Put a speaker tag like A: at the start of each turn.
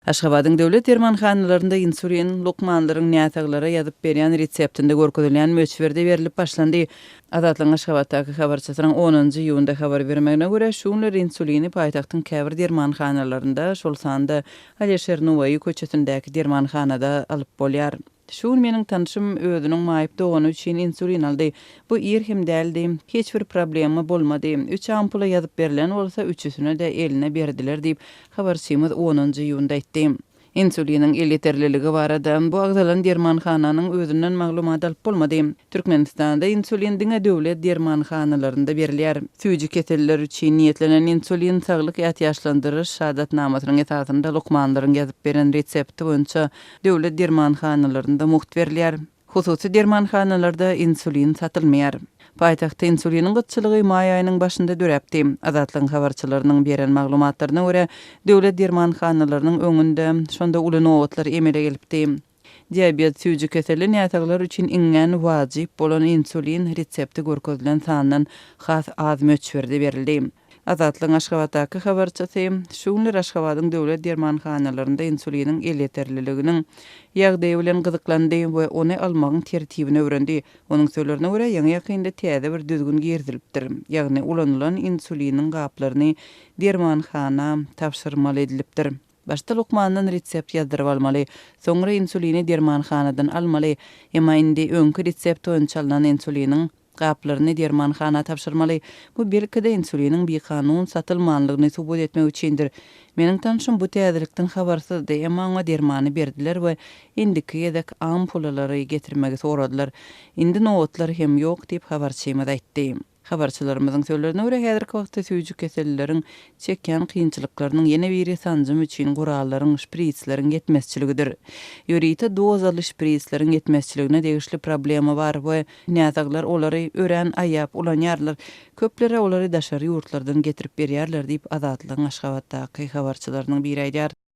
A: Aşgabadyň döwlet dermanhanalarynda insulin lukmanlaryň näsaglara ýazyp berýän reseptinde görkezilýän möçberde berlip başlandy. Azatlygyň Aşgabatdaky habarçysynyň onunjy iýunda habar bermegine görä, şu günler insulini paýtagtyň käbir dermanhanalarynda, şol sanda Alyşir Nowaýy köçesindäki dermanhanada alyp bolýar. Şu gün meniň tanşym özüniň maýyp dogany üçin insulin aldy. Bu ir hem däldi. Hiç bir problema bolmady. Üç ampula ýazyp berlen bolsa, üçüsini-de eline berdiler diýip, habarçymyz onunjy iýunda aýtdy. Insuliniň elýeterliligi barada bu agzalan dermanhananyň özünden maglumat alyp bolmady. Türkmenistanda insulin diňe döwlet dermanhanalarynda berilýär. Süýji keselliler üçin niýetlenen insulin saglyk ätiýaçlandyryş şahadatnamasynyň esasynda lukmanlaryň ýazyp beren resepti boýunça Döwlet dermanhanalarynda mugt berilýär. Hususy dermanhanalarda insulin satylmaýar. Paýtagtda insuliniň gytçylygy maý aýynyň başynda döräpdi. Azatlygyň habarçylarynyň beren maglumatlaryna görä, döwlet dermanhanalarynyň öňünde şonda uly nobatlar emele gelipdi. Diabet, süýji keselli näsaglar üçin iňňän wajyp bolan insulin resepti görkezilen sandan has az möçberde berildi. Azatlygyň Aşgabatdaky habarçysy şu günler Aşgabadyň döwlet dermanhanalarynda insuliniň elýeterliliginiň ýagdaýy bilen gyzyklandy we ony almagyň tertibini öwrendi. Onuň sözlerine görä, ýaňy-ýakynda täze bir düzgün girizilipdir. Ýagny ulanylan insuliniň gaplaryny dermanhana tabşyrmaly edilipdir. Başda lukmandan resept ýazdyryp almaly, soňra insulini dermanhanadan almaly. Emma indi öňki resept boýunça alnan insuliniň gaplaryny dermanhana tabşyrmaly. Bu belki-de insuliniň bikanun satylmanlygyny subut etmek üçindir. Meniň tanşym bu täzelikden habarsyzdy, emma oňa dermany berdiler we indiki gezek ampulalary getirmegi soradylar. Indi nobatlar hem ýok diýip, habarçymyz aýtdy. Habarçylarymyzyň sözlerine görä, häzirki wagtda süýji kesellileriň çekýän kynçylyklarynyň ýene biri sanjym üçin gurallaryň, şpritsleriň ýetmezçiligidir. Ýörite dozaly şpritsleriň ýetmezçiligine degişli problema bar we näsaglar olary örän aýap ulanýarlar. Köplere olary daşary ýurtlardan getirip berýärler diýip, Azatlygyň Aşgabatdaky habarçylarynyň biri aýdýar.